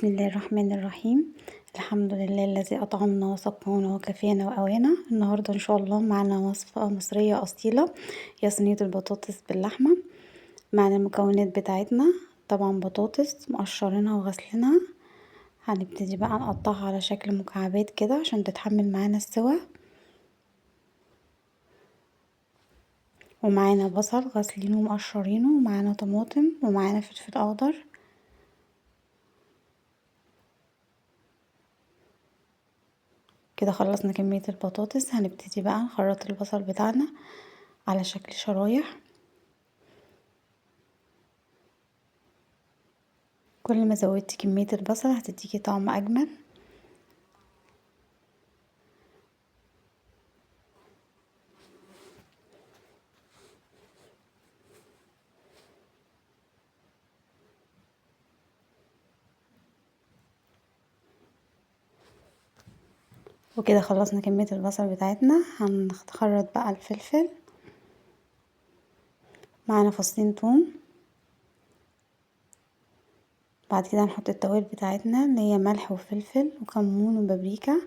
بسم الله الرحمن الرحيم. الحمد لله الذي أطعمنا وسقانا وكفانا وأوانا. النهاردة إن شاء الله معنا وصفة مصرية أصيلة، هي صينية البطاطس باللحمة. معنا المكونات بتاعتنا، طبعا بطاطس مقشرينها وغسلينها، هنبتدي بقى نقطعها على شكل مكعبات كده عشان تتحمل معانا السوا. ومعانا بصل غسلينه ومقشرينه، ومعانا طماطم، ومعانا فلفل اخضر. كده خلصنا كمية البطاطس. هنبتدي بقى نخرط البصل بتاعنا على شكل شرايح. كل ما زودتي كمية البصل هتديكي طعم اجمل. وكده خلصنا كمية البصل بتاعتنا. هنخرط بقى الفلفل. معانا فصين توم. بعد كده هنحط التوابل بتاعتنا اللي هي ملح وفلفل وكمون وبابريكا،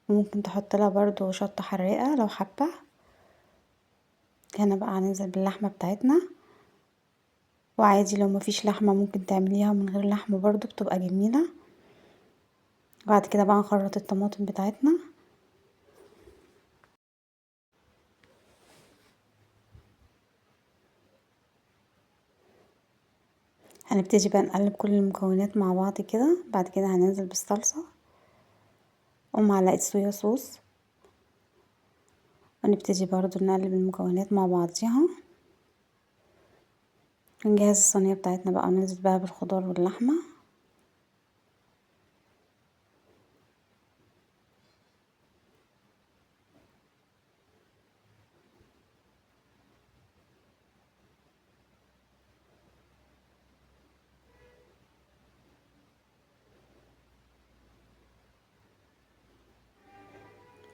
وممكن تحط لها برضو شطة حراقة لو حابة. هنا بقى هننزل باللحمة بتاعتنا، وعادي لو مفيش لحمة ممكن تعمليها من غير لحمة برضو بتبقى جميلة. بعد كده بقى نخرط الطماطم بتاعتنا. هنبتدي بقى نقلب كل المكونات مع بعض كده. بعد كده هننزل بالصلصة ومعلقة صويا صوص، ونبتدي برضو نقلب المكونات مع بعضيها. نجهز الصينية بتاعتنا بقى وننزل بقى بالخضار واللحمة.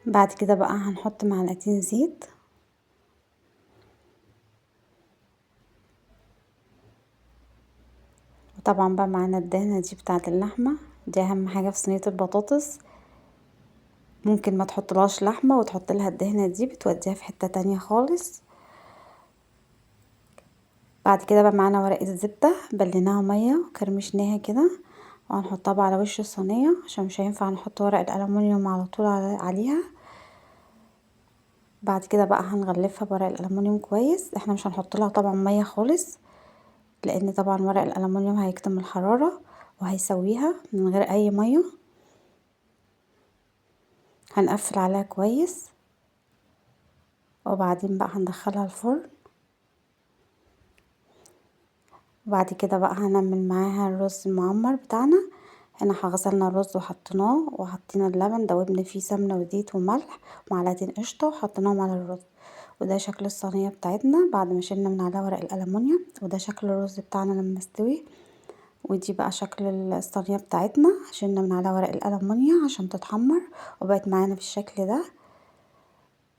بعد كده بقى هنحط معلقتين زيت، وطبعا بقى معانا الدهنة دي بتاعة اللحمة، دي اهم حاجة في صينية البطاطس. ممكن ما تحطلهاش لحمة وتحط لها الدهنة دي، بتوديها في حتة تانية خالص. بعد كده بقى معانا ورقة زبدة بليناها مية وكرمشناها كده، وهنحطها بقى على وش الصينية عشان مش هينفع نحط ورق الألمونيوم على طول عليها. بعد كده بقى هنغلفها بورق الألمونيوم كويس. احنا مش هنحط لها طبعا مية خالص، لان طبعا ورق الألمونيوم هيكتم الحرارة وهيسويها من غير اي مية. هنقفل عليها كويس، وبعدين بقى هندخلها الفرن. وبعد كده بقى هنعمل معاها الرز المعمر بتاعنا. هنا غسلنا الرز وحطيناه، وحطينا اللبن دوبنا فيه سمنه وزيت وملح ومعلقتين قشطه وحطيناهم على الرز. وده شكل الصينية بتاعتنا بعد ما شلنا من عليها ورق الألمونيوم، وده شكل الرز بتاعنا لما استوي. ودي بقى شكل الصينية بتاعتنا، شلنا من عليها ورق الألمونيوم عشان تتحمر، وبقت معانا بالشكل ده.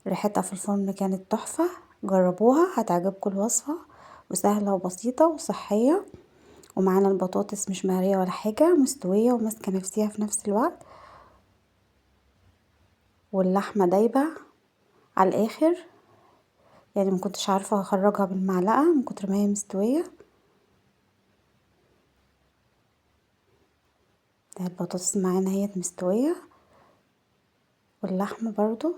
ريحتها في الفرن كانت تحفة، جربوها هتعجبكم الوصفة، وسهلة وبسيطة وصحية. ومعانا البطاطس مش مهريه ولا حاجة، مستوية وماسكه نفسها في نفس الوقت، واللحمة دايبه على الاخر، يعني ما كنتش عارفه اخرجها بالمعلقه من كتر ما هي مستوية. ده البطاطس معانا هي مستوية، واللحمة برضو.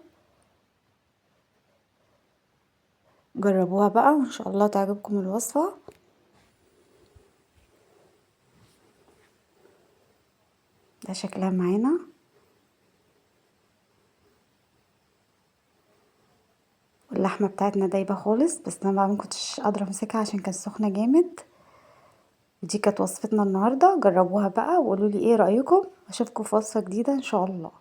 جربوها بقى وان شاء الله تعجبكم الوصفة. ده شكلها معانا. واللحمة بتاعتنا دايبه خالص، بس انا بقى ما كنتش قادرة امسكها عشان كانت سخنة جامد. ودي كانت وصفتنا النهارده، جربوها بقى وقولوا لي ايه رايكم. اشوفكم في وصفه جديدة ان شاء الله.